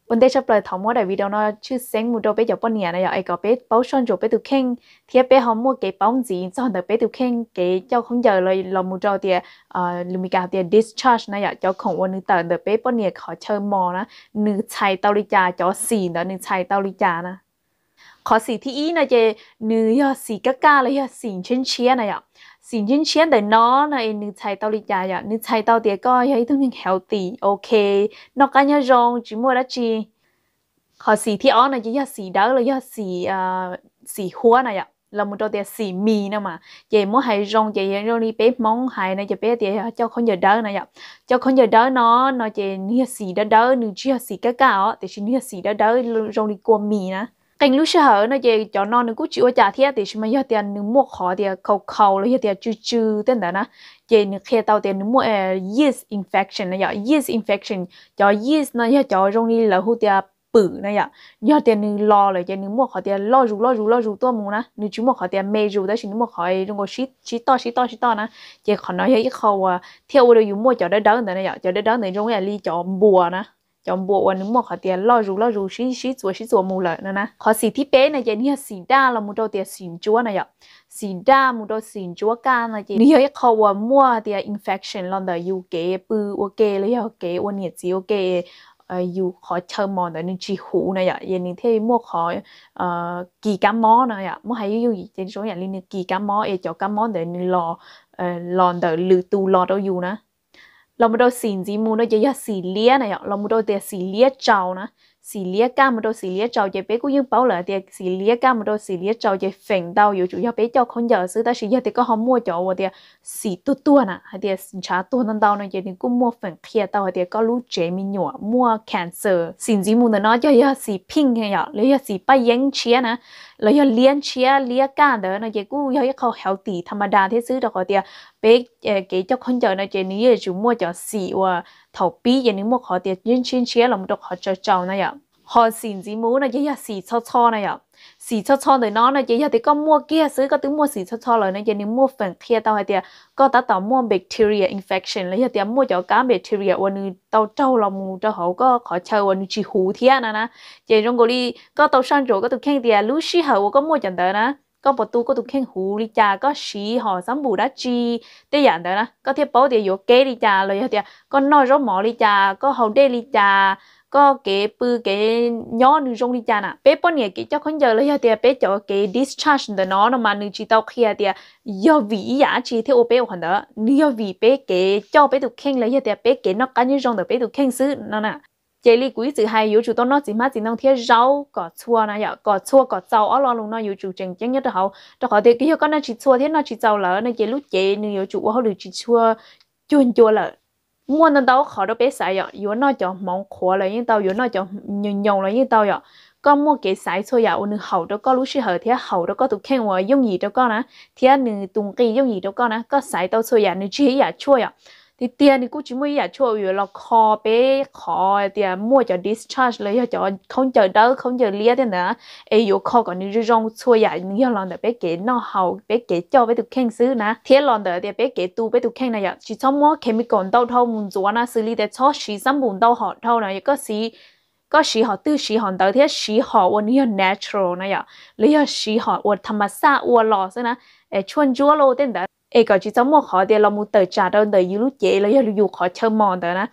Ua ntej tshaj plaws thov muab daim video no tshwj xeeb mus rau peb cov poj niam na yom, es kom peb paub soj ntsuam peb tus kheej thiab peb ho muaj kev paub ntxiv txog ntawm peb tus kheej kev coj khaub ncaws los mus rau tias lus Mis Kas tias discharge na yom, cov khoom uas nws tawm ntawm peb poj niam qhov chaw mos na, nws txhais tau li cas, cov xim ntawd nws txhais tau li cas na. Qhov xim thib ib no ces nws yog xim kaj kaj los yog xim ntshiab ntshiab na yom. Xim ntshiab ntshiab ntawm no no es nws txhais tau li cas yom? Nws txhais tau tias koj yog ib tug neeg healthy, ok, noj qab nyob zoo, tsis muaj dab tsi. Qhov xim thib ob no ces yog xim dawb los yog xim, xim huab na yom, los mus rau tias xim mis no mas, ces muab hais zoo ces zoo li peb Hmoob hais no ces peb tias yog coj khaub ncaws dawb na yom. Coj khaub ncaws dawb no no ces nws yog xim dawb dawb, nws tsis yog xim kaj kaj os, tiam sis nws yog xim dawb dawb zoo li kua mis na. Qee lub sij hawm no ces cov no nws kuj tsis ua cas thiab, tiam sis mas yog tias nws muaj qhov tias khaus khaus los yog tias tsw tsw tej ntawd na, ces nws qhia tau tias nws muaj yeast infection na yom. Yeast infection, cov yeast no yog cov zoo li lawv hu tias pwm na yom. Yog tias nws los lawm ces nws muaj qhov tias loj zus loj zus loj zus tuaj mus na, nws tsis muaj qhov tias me zus, tab sis nws muaj qhov zoo nkaus sib toj sib toj sib toj na. Ces qhov no yog ib qho uas thiaj ua rau yus muaj cov dawb dawb ntawd na yom. Cov dawb dawb ntawd zoo ib yam li cov npuas na, cov npuas uas nws muaj qhov tias loj zus loj zus sib sib txuas sib txuas mus lawm no na. Qhov xim thib peb no ces nws yog xim daj los mus rau tias xim ntsuab na yom. Xim daj mus rau xim ntsuab kaj no ces nws yog ib qho uas muaj tias infection los ntawm yus kev pw ua ke los yog kev ua niam txiv ua ke, yus qhov chaw mos ntawd nws tsis huv na yom, es nws thiaj muaj qhov kis kab mob no yom. Muab hais yooj yooj yim ces zoo yam li nws kis kab mob es cov kab mob ntawd nws los, los ntawm lwm tus los rau yus na. Los mus rau xim ntxiv mus no ces yog xim liab na yom, los mus rau tias xim liab tsaus na. Xim liab kaj mus rau xim liab tsaus ces peb kuj yeej paub lawm tias xim liab kaj mus rau xim liab tsaus ces feem ntau yuav tsum yog peb coj khaub ncaws xwb, tab sis yog tias koj ho muaj cov uas tias xim tuag tuag na, hais tias ntshav tuag ntau ntau no ces nws kuj muaj feem qhia tau hais tias koj lub tsev me nyuam muaj cancer. Xim ntxiv mus ntawm no ces yog xim pink yom, los yog xim paj yeeb ntshiab na, los yog liab ntshiab liab kaj ntawd no ces kuj yog ib qho healthy tha ma da thiab xwb, rau qhov tias peb kev coj khaub ncaws no ces nws yeej yuav tsum muaj cov xim uas thaum pib ces nws muaj qhov tias ntshiab ntshiab los mus rau qhov tsaus tsaus na yom. Ho xim ntxiv mus no ces yog xim txho txho na yom. Xim txho txho ntawm no no ces yog tias koj muaj kiag xwb, koj twb muaj xim txho txho lawm no ces nws muaj feem qhia tau hais tias koj tab tom muaj bacteria infection los yog tias muaj cov kab bacteria uas nws tau raug los mus rau hauv koj qhov chaw uas nws tsis huv thiab no na. Ces zoo nkaus li koj tau soj ntsuam koj tus kheej tias lub sij hawm uas koj muaj cov ntawd na, koj puas tu koj tus kheej huv li cas, koj siv hom xab npum dab tsi, tej yam ntawd na koj thiaj paub tias yuav kev li cas los yog tias koj noj zaub mov li cas, koj haus dej li cas, koj kev pw kev nyob nws zoo li cas na. Peb poj niam kev coj khaub ncaws los yog tias peb cov kev discharge ntawm no no mas nws tsis tau qhia tias yog vim ib yam dab tsi thiaj ua peb ua qhov ntawd, nws yog vim peb kev coj peb tus kheej los yog tias peb kev noj qab nyob zoo ntawm peb tus kheej xwb no na. Ces li kuv ib txwm hais yuav tsum tau noj txiv hmab txiv ntoo thiab zaub kom txhua na yom, kom txhua kom txaus ob lo lus no yuav tsum tseem ceeb nyob rau hauv, rau qhov tias yog koj noj tsis txhua thiab noj tsis txaus lawm no ces lub cev nws yuav tsum ua hauj lwm tsis txhua cuag ncua lawm. Muaj ntau ntau qhov rau peb xaiv yom, yuav noj cov hmoov qhuav los yeej tau, yuav noj cov nyoos nyoos los yeej tau yom. Koj muaj kev xaiv txhua yam uas nws haum rau koj lub sij hawm thiab haum rau koj tus kheej uas yooj yim rau koj na, thiab nws tus nqi yooj yim rau koj na, koj xaiv tau txhua yam, nws tsis yog ib yam tshuaj yom. Tiag tiag nws kuj tsis muaj ib yam tshuaj uas yuav los kho peb qhov tias muaj cov discharge los yog cov khaub ncaws dawb khaub ncaws liab thiab ntawd, es yuav kho kom nws zoo zoo txhua yam nws yog los ntawm peb kev noj haus, peb kev coj peb tus kheej xwb na, thiab los ntawm tias peb kev tu peb tus kheej na yom. Tsis txhob muab chemical ntau dhau mus ntxuav na, xws li tias txhob siv xab npum ntau hom dhau na, koj siv, koj siv hom twg siv hom ntawd thiab siv hom uas nws yog natural na yom, los yog siv hom uas tha ma xaj ua los xwb na, es tshuaj ntsuab los tej ntawd, es kom tsis txhob muaj qhov tias los mus tawm tsam rau ntawm yus lub cev los yog yus qhov chaw mos ntawd na.